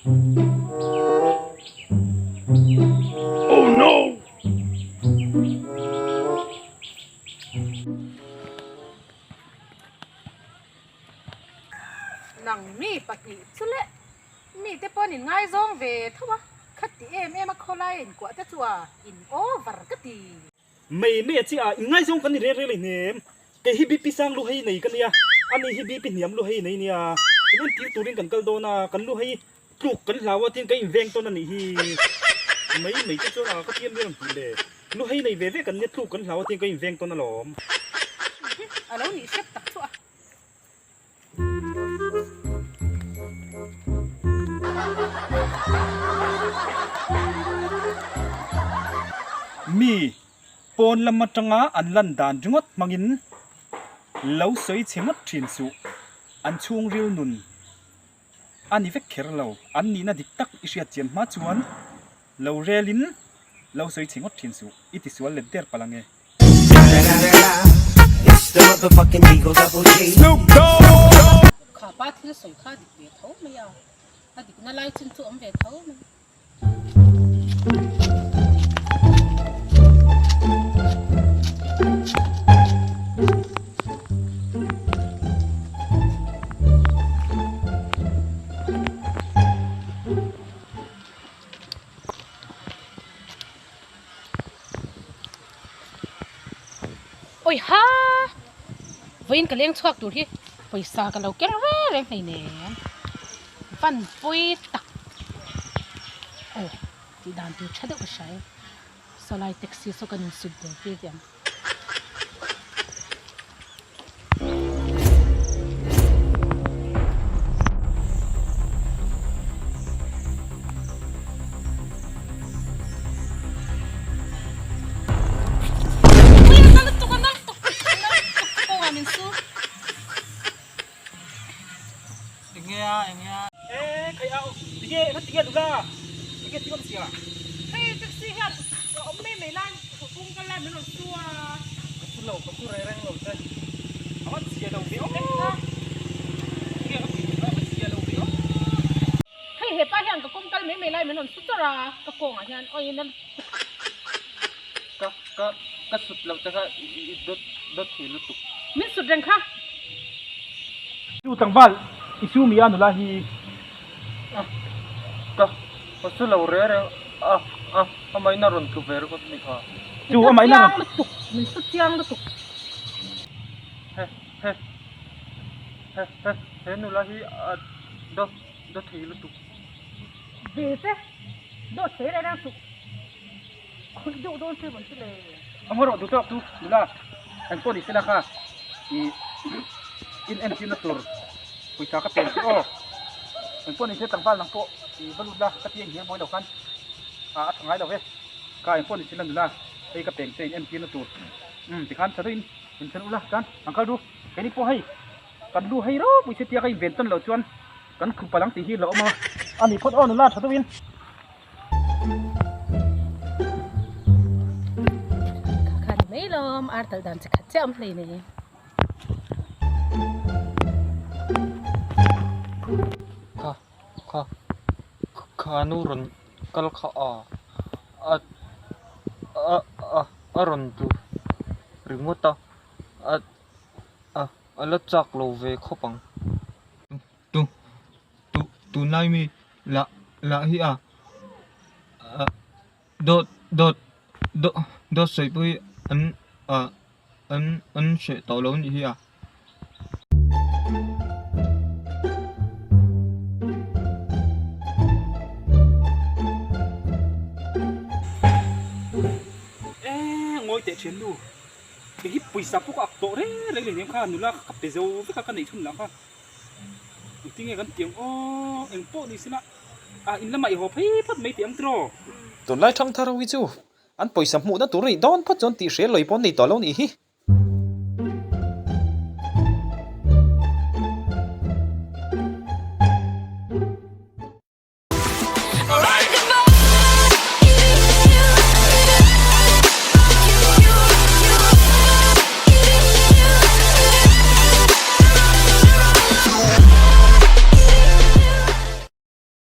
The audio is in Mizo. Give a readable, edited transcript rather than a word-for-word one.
Oh no! Nang mi pahnih chu le mite pawh an inngaizawng ve tho a, khati em em a khawlai a inkuah te chu a in over ka ti. Mei mei a chiah a, inngaizawng kan ni rel rel hnem. Kei hi BP sang lu hei nei ka nia, ani hi BP hniam lu hei nei nia. In entir turin kan kal dawn a, kan lu hei tluk kan hlau a tin kan inveng tawn a nih hi. Mei mei te chuan a ka tiam ber ang tih le. Lu hei nei ve ve kan nia tluk kan hlau a tin kan inveng tawn alawm. A lo nih hrep tak chu a. Mi pawn lam atanga an lan dan ringawt hmangin lo sawi chhe ngawt thin suh. An chhungril nun a ni vek kher lo. An nihna dik tak i hriat chian hma chuan lo relin lo sawi chhe ngawt thin suh. I tisual let der palh ange. Kha pa thil sawi kha dik ve tho mai a, a dikna lai chin chu awm ve tho mai. Oi ha! Vawiin ka leng chhuak tur hi pawisa ka lo keng reng reng hleinem. Van pawi tak. Aw tih dan tur tha deuh ka hria e. Sawlai taxi saw kan insut der tir teh ang. Hei taxi hian a awm mai mai lai kawng kal lai min rawn su a. Ka su lo, ka su reng reng lo che. A va chhia lo ve aw. Tinge ka tih duh a va chhia lo ve aw. Hei hepa hian ka kawng kal mai mai lai min rawn su chawrh a, ka kawngah hian awi na Ka ka ka sut loh te kha i dawt dawt thei lutuk. Min sut reng kha. Chu tlangval i su mi a nula hi. Ka ka su lo reng reng a a amah in a rawn tlu ve ringawt a ni kha. Chu amah in a rawn. Min su chiang lutuk min su chiang lutuk. He he he he he nula hi a dawt dawt thei lutuk. Ve che dawt thei reng reng suh. Khawih deuh dawn che rawn ti le. A ngaw rawh duh tawk chu nula eng pawh ni sela kha i in entirna tur pawisa ka pen che aw. Eng pawh ni se tlangval nang pawh i va lut la ka ti a inhnial buai lo khan a a tha ngai lo ve. Kha eng pawh ni sela nula hei ka peng che in entirna tur umm tikhan tha deuhin in then ula chuan ang kal ru keini pawh hei kan lu hei ropui se tia ka inven tawn loh chuan kan khup palang tih hi a lo awm a a ni phawt aw nula tha deuhin. Kha ni mai lawm ar talh dan chi khat chiah awm hlei nei. Kha kha kha nu rawn kal kha a a a a a rawn tlu ringawt a a a a la chak lo ve khawp ang. Tu tu tunlai mi lah lah hi a ah dawt dawt dawt dawt sawi pawh hi an ah an an hreh tawh lo anih hi a. Eee ngawi teh thian nu kei hi pawisa pawh ka ak tawh reng reng leh kha nula ka pe zo vek a ka neih chhun lah kha. Engtinge kan ti ang aw, eng pawh ni sela ah in lamah i haw phei phawt mai tih ang tiraw? Tunlai thangthar ho hi chu an pawisa hmuhna tur a nih dawn phawt chuan tih hriat lawi pawh an nei tawh lo nih hi.